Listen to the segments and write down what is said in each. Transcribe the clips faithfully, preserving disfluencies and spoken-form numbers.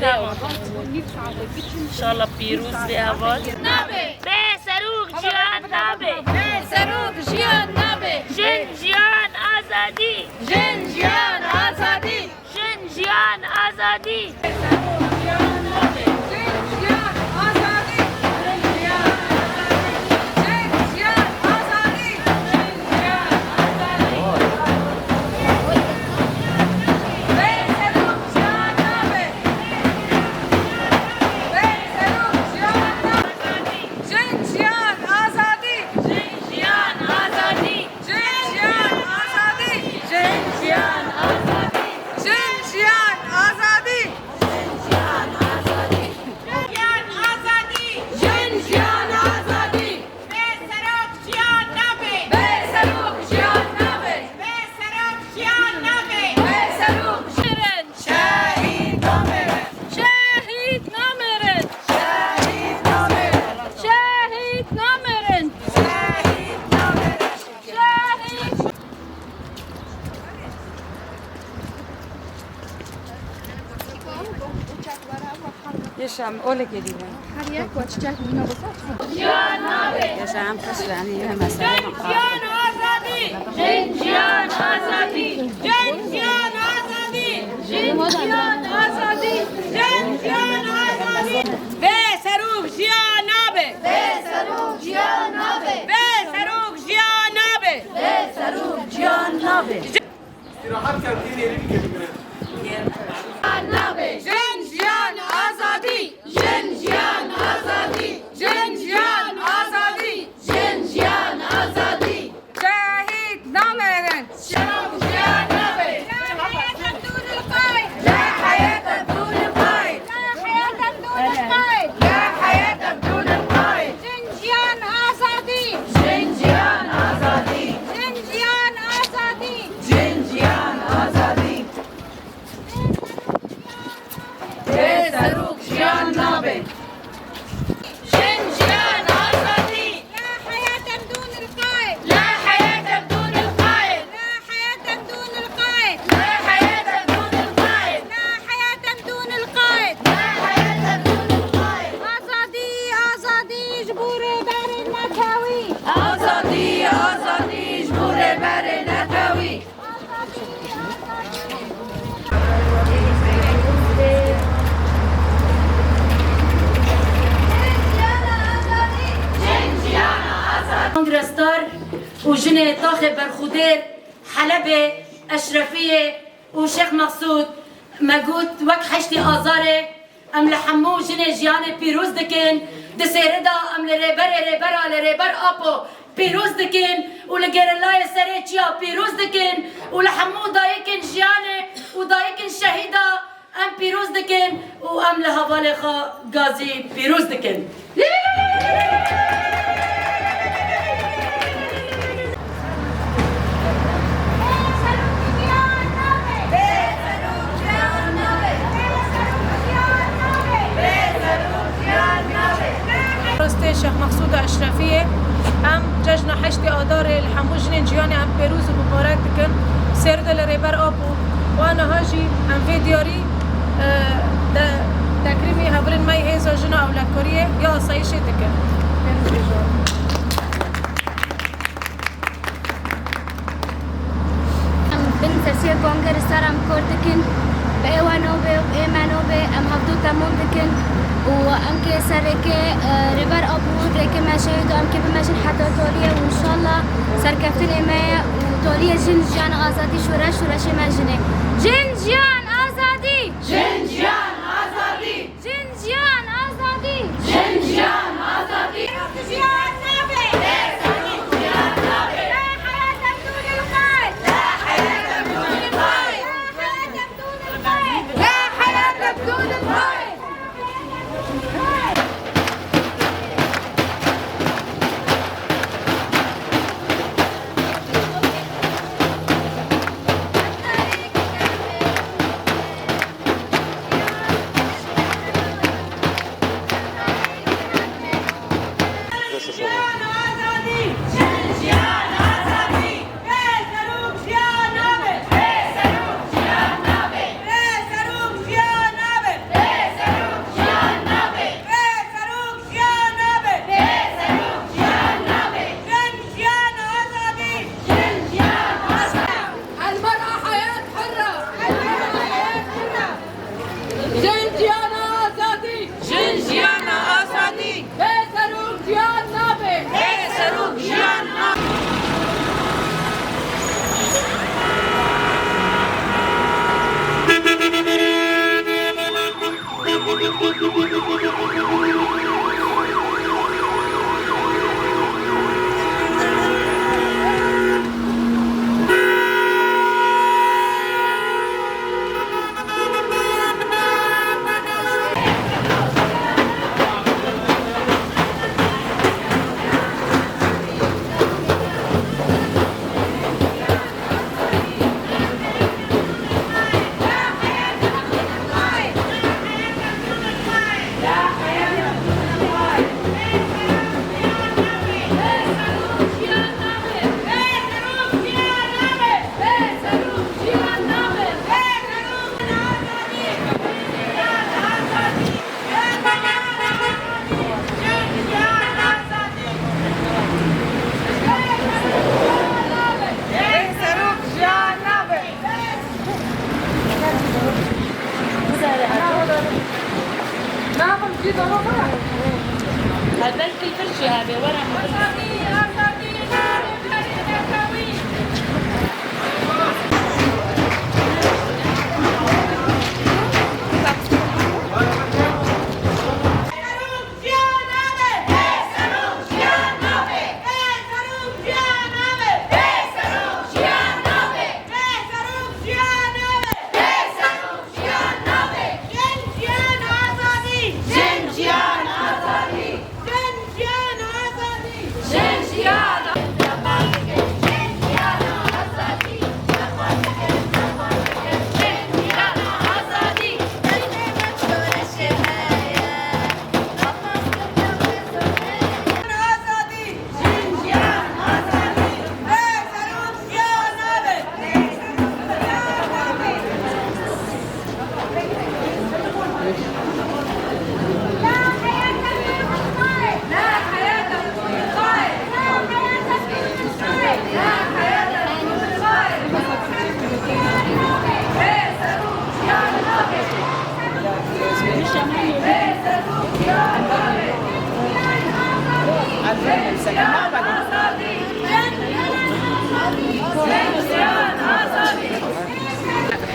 Çawa. Înşallah pîroz be heval. Nabe. Bê serok jiyan nabe. Bê serok jiyan nabe. Jin, jiyan, azadî. Jin, jiyan, azadî. Jin, jiyan, azadî. Jin, jiyan, azadî. Jin, jiyan, azadî. Jin, jiyan, azadî. Jin, jiyan, azadî. Jin, jiyan, azadî. Jin, jiyan, azadî. Jin, jiyan, azadî. Jin, jiyan, azadî. Bê serok jiyan nabe. Bê serok jiyan nabe. Bê serok jiyan nabe. Bê serok jiyan. Şehîd namirin. Şehîd namirin. Şehîd namirin. Şehîd namirin. Şehîd namirin. Şehîd. Yaşam, öyle geliyor. Her yer koçacak, yine bu saç. Yaşam, kızlarını yine mesela. Jin, jiyan, azadî. Jin, jiyan, azadî. Jin, jiyan, azadî. Jin, jiyan, azadî. Jin, jiyan, azadî. Bê serok jiyan nabe. Bê serok jiyan nabe. Bê serok jiyan nabe. Bê serok jiyan nabe. Jin, jiyan, azadî. Jin, jiyan, azadî. Jin, jiyan, azadî. Jin, jiyan, azadî. Jin, jiyan, azadî. Şehîd namirin. Şeref jiyan nabe. La heyate bidûn el-qaîd. La heyate bidûn el-qaîd. La heyate bidûn el-qaîd. La heyate bidûn el-qaîd. Jin, jiyan, azadî. Jin, jiyan, azadî. Jin, jiyan, azadî. Jin, jiyan, azadî. Bê serok jiyan nabe. Jin, jiyan, azadî. La heyate bidûn el-qaîd. La heyate bidûn el-qaîd. La heyate bidûn el-qaîd. La heyate bidûn el-qaîd. La heyate bidûn el-qaîd. La heyate bidûn el-qaîd. Azadî, azadî ji bo rêberên netewî. Azadî, azadî ji bo rêberên netewî. Kongresdar û jinê taxê berxwedêr Helebê, Eşrefiyê û Şêx Meqsûd, me got wek heştê Azarê, Em li hemû jinê jiyanê pîroz dikin. Di sêrê de em li rêberê rêbera, li rêber Apo pîroz dikin û li gerîlayê serê çiya pîroz dikin û li hemû dayikên jiyanê û dayikên şehîda em pîroz dikin û em li hevalê xwe Gazî pîroz dikin. Rastê Şêx Meqsûda Eşrefiyê, em cejna heştê Adarê li hemû jinên cîhanê em pêroz û mibarek dikin. Sêr de li Rêber Apo û niha jî em vê diyarî, e, de, tekrîmî hevalên me yê hêza jina ewlekariyê ya asayîşê dikin. Em bin sesiyê kongere ser em kor dikin. Bi ê we nobê û bi ê me nobê em hevdû temûn dikin û em kê ser rêkê, e, Rêber Apo û rêkê me şehîd û em kê bimejin heta toliyê û înşallah serkeftinê me ye û toliyê jin, jiyan, azadî, şoreş, şoreşê me jinê. Jin, jiyan, azadî! Jin, jiyan, azadî! Jin, jiyan, azadî! Jin, jiyan, azadî! Jiyan nabe! Jiyan nabe! La heyate bidûn el-qaîd! La heyate bidûn el-qaîd! La heyate bidûn el-qaîd! La heyate bidûn el-qaîd!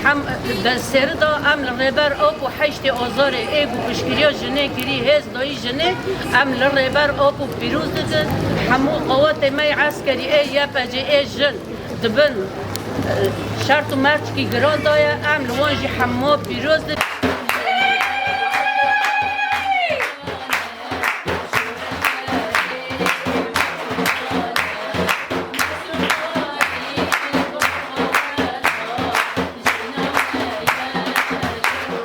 Hem di serî de em li Rêber Apo heştê Azarê ê ku piştgiriya jinê kirî hêz dayî jinê, em li Rêber Apo pîroz dikin. Hemû qewatê me yê eskerî ê Y P G ê jin di bin, e, şert û merçkî giran de ye, em li wan jî hemû pîroz dikin.